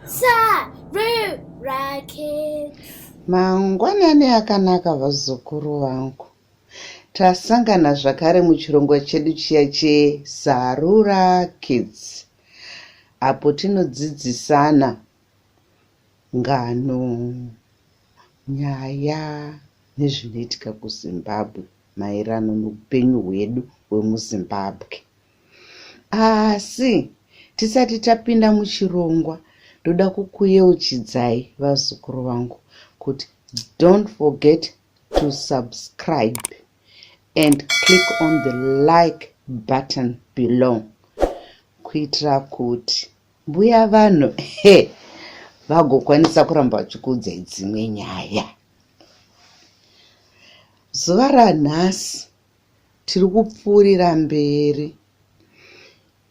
Sarura Kids. Mangwanani akanaka vazukuru vangu. Tasangana zvakare muchirongwa chedu chiya cheSarura Kids apo tinodzidzisana ngano, nyaya nezvinoitika kuZimbabwe maererano neupenyu hwedu hwemuZimbabwe. Asi tisati tapinda muchirongwa ndoda kukuyeuchidzai vazukuru vangu kuti don't forget to subscribe and click on the like button below kuitira kuti mbuya vanhu he vagokwanisa kuramba vachikuudzai dzimwe nyaya. Zuva ranhasi Tiri kupfuurira mberi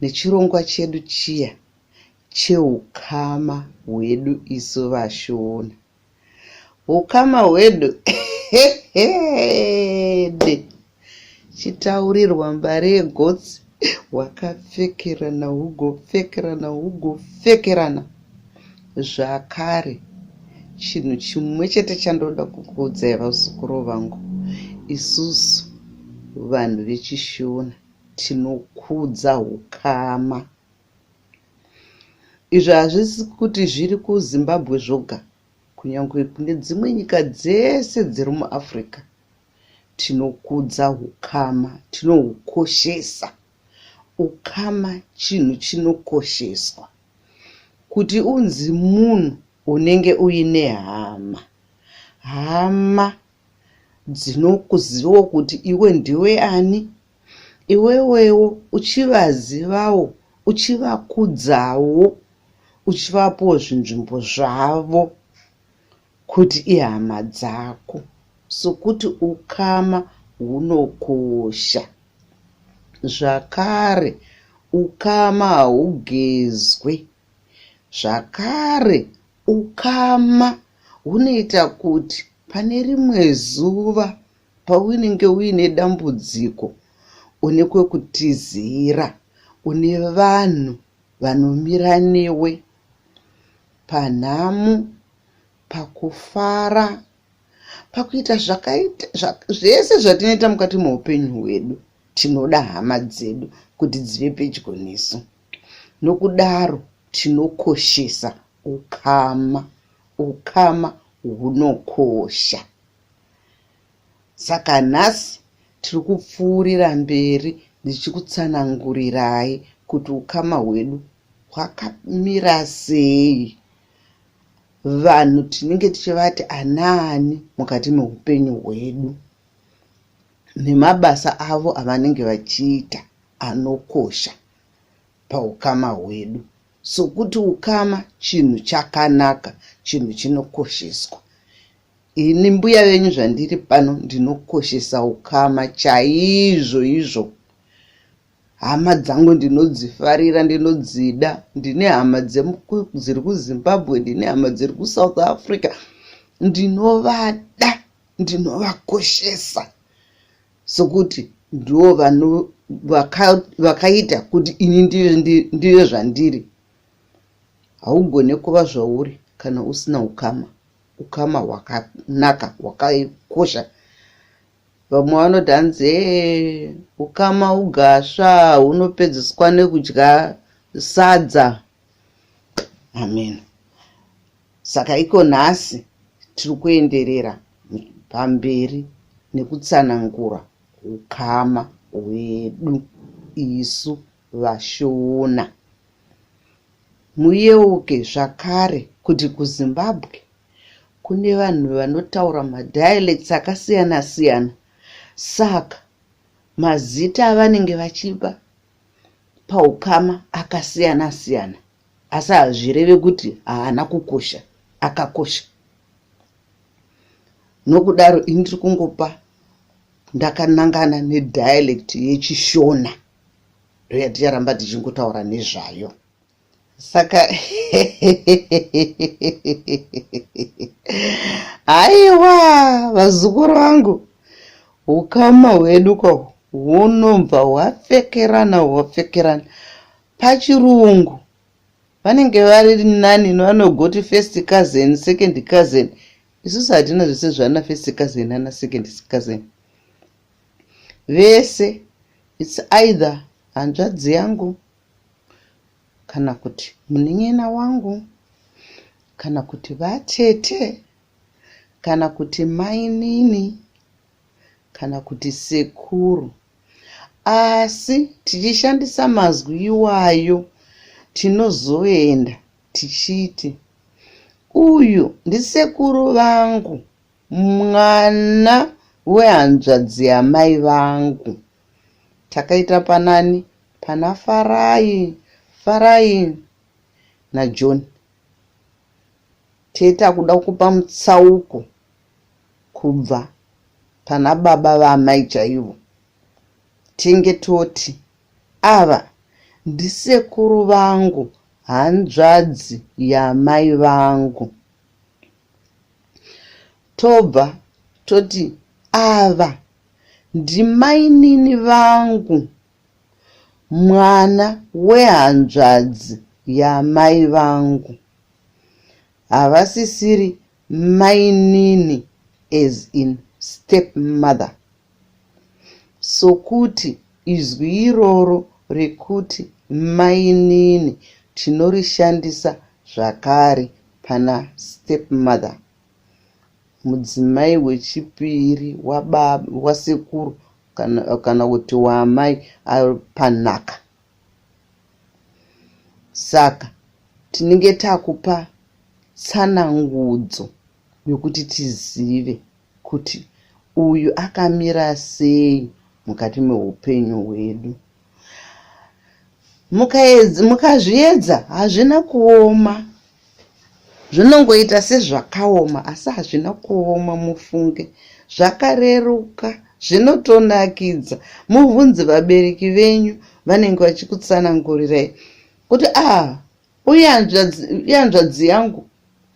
nechirongwa chedu chiya chehukama hwedu isu vaShona. Hukama hwedu hehede chitaurirwa mbare yegotsi hwakapfekerana hugopfekerana hugopfekerana zvakare. Chinhu chimwe chete chandoda kukuudzai vazukuru vangu, isusu vanhu vechiShona tinokudza hukama. Izvi hazvisi kuti zviri kuZimbabwe zvoga, kunyangwe kune dzimwe nyika dzese dziri muAfrica tinokudza hukama, tinohukoshesa. Ukama chinhu chinokosheswa. Kuti unzi munhu unenge uine hama. Hama dzinokuzivawo kuti iwe ndiwe ani, iwewewo uchivazivawo, uchivakudzawo, uchivapawo zvinzvimbo zvavo kuti ihama dzako sokuti ukama hunokosha. Zvakare ukama haugezwe. Zvakare ukama hunoita kuti pane rimwe zuva paunenge uine dambudziko une kwekutizira, une vanhu vanomira newe panhamo, pakufara, pakuita zvakaita zvese zvatinoita mukati meupenyu hwedu tinoda hama dzedu kuti dzive pedyo nesu. Nokudaro tinokoshesa ukama. Ukama hunokosha. Saka nhasi tiri kupfuurira mberi ndichikutsanangurirai kuti ukama hwedu hwakamira sei. Vanhu tinenge tichivati anaani mukati meupenyu hwedu nemabasa avo avanenge vachiita anokosha paukama hwedu sokuti ukama chinhu chakanaka, chinhu chinokosheswa. Ini mbuya venyu zvandiri pano ndinokoshesa ukama chaizvo izvo. Hama dzangu ndinodzifarira, ndinodzida. Ndine hama dziri kuZimbabwe, ndine hama dziri kuSouth Africa. Ndinovada, ndinovakoshesa sokuti ndivo vakaita kuti ini ndive zvandiri. Haugone kuva zvauri kana usina ukama, ukama hwakanaka, hwakakosha. Vamwe vanoti hanzi hee ukama ugasva hunopedziswa nekudya sadza. Amen. Saka iko nhasi tiri kuenderera pamberi nekutsanangura ukama hwedu isu vaShona. Muyeuke zvakare kuti kuZimbabwe Kune vanhu vanotaura madialects akasiyana siyana saka mazita avanenge vachipa paukama akasiyana siyana asi hazvireve kuti haana kukosha, akakosha. Nokudaro ini ndiri kungopa ndakanangana nedialect yechiShona ndoyaticharamba tichingotaura nezvayo. Saka haiwa vazukuru vangu ukama hwedu ko hunobva hwapfekerana hwapfekerana pachirungu. Vanenge vari nani vanogoti first cousin, second cousin. Isusu hatina zvese zvana first cousin nana second cousin. Vese it's either hanzvadzi yangu kana kuti munin'ina wangu kana kuti vatete kana kuti mainini kana kuti sekuru. Asi tichishandisa mazwi iwayo tinozoenda tichiti uyu ndisekuru vangu mwana wehanzvadzi yamai vangu. Takaita panani? Pana Farai, Farai naJohn. Tee takuda kupa mutsauko kubva pana baba vaamai chaivo. Tenge toti ava ndisekuru vangu hanzvadzi yamai vangu. Tobva toti ava ndimainini vangu mwana wehanzvadzi yamai vangu. Havasisiri mainini as in step mother. Sokuti izwi iroro rekuti mainini tinorishandisa zvakare pana step mother, mudzimai wechipiri wasekuru kana kuti waamai panhaka. Saka tinenge takupa tsanangudzo yokuti tizive kuti uyu akamira sei mukati meupenyu hwedu. Mukazviedza hazvina kuoma. Zvinongoita sezvakaoma asi hazvina kuoma mufunge. Zvakareruka zvinotonakidza. Mubvunze vabereki venyu vanenge vachikutsanangurirai kuti ah uye hanzvadzi yangu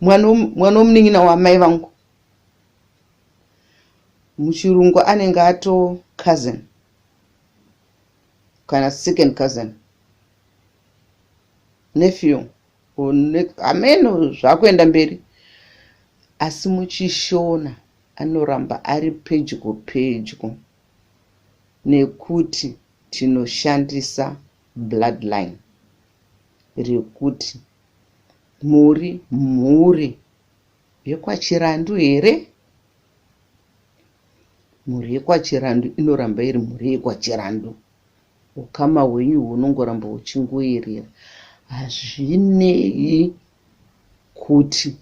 mwana wemunin'ina wamai vangu. Muchirungu anenge ato cousin kana second cousin, nephew, hameno zvakuenda mberi. Asi muchishona anoramba ari pedyo pedyo nekuti tinoshandisa bloodline rekuti muri mhuri yekwaChirandu here? Mhuri yekwaChirandu inoramba iri mhuri yekwaChirandu. Ukama hwenyu hunongoramba huchingoerera. Hazvinei kuti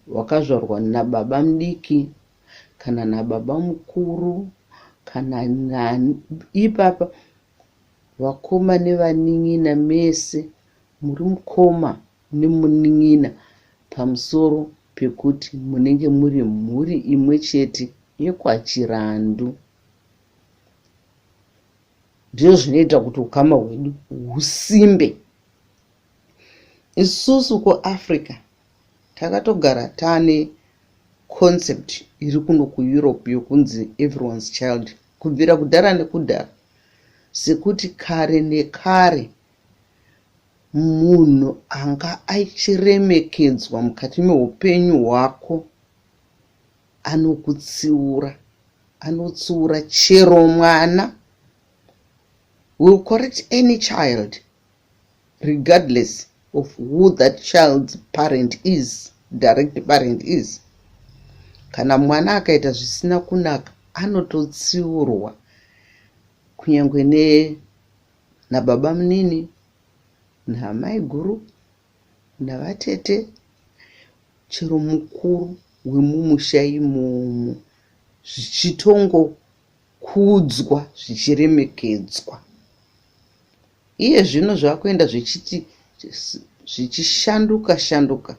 wakazvarwa nababa mudiki kana nababa mukuru kana nani. Ipapa vakoma nevanin'ina mese muri mukoma nemunin'ina pamusoro pekuti munenge muri mhuri imwe chete yekwaChirandu. Ndizvo zvinoita kuti ukama hwedu husimbe. Isusu kuAfrica takatogara taane concept iri kuno kuEurope yokunzi everyone's child kubvira kudhara nekudhara. Sekuti kare nekare munhu anga achiremekedzwa mukati meupenyu hwako anokutsiura, anotsiura chero mwana. Will correct any child regardless of who that child's parent is, direct parent is. Kana mwana akaita zvisina kunaka anototsiurwa kunyangwe nababa munini, namai guru, navatete, chero mukuru wemumusha imomo zvichitongokudzwa zvichiremekedzwa. Iye zvino zvakuenda zvichiti zvichishanduka shanduka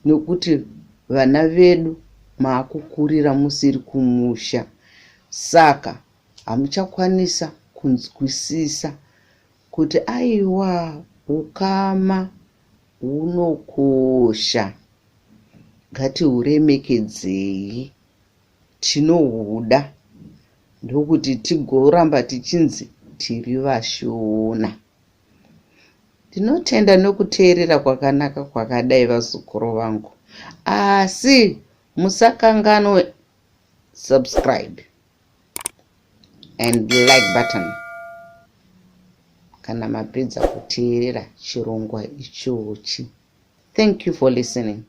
nekuti vana vedu maakukurira musiri kumusha. Saka hamuchakwanisa kunzwisisa kuti aiwa ukama hunokosha ngatihuremekedzei tinohuda ndokuti tigoramba tichinzi tiri vaShona. Ndinotenda nokuteerera kwakanaka kwakadai vazukuru vangu. Asi musakanganwe subscribe and like button kana mapedza kuteerera chirongwa ichochi. Thank you for listening.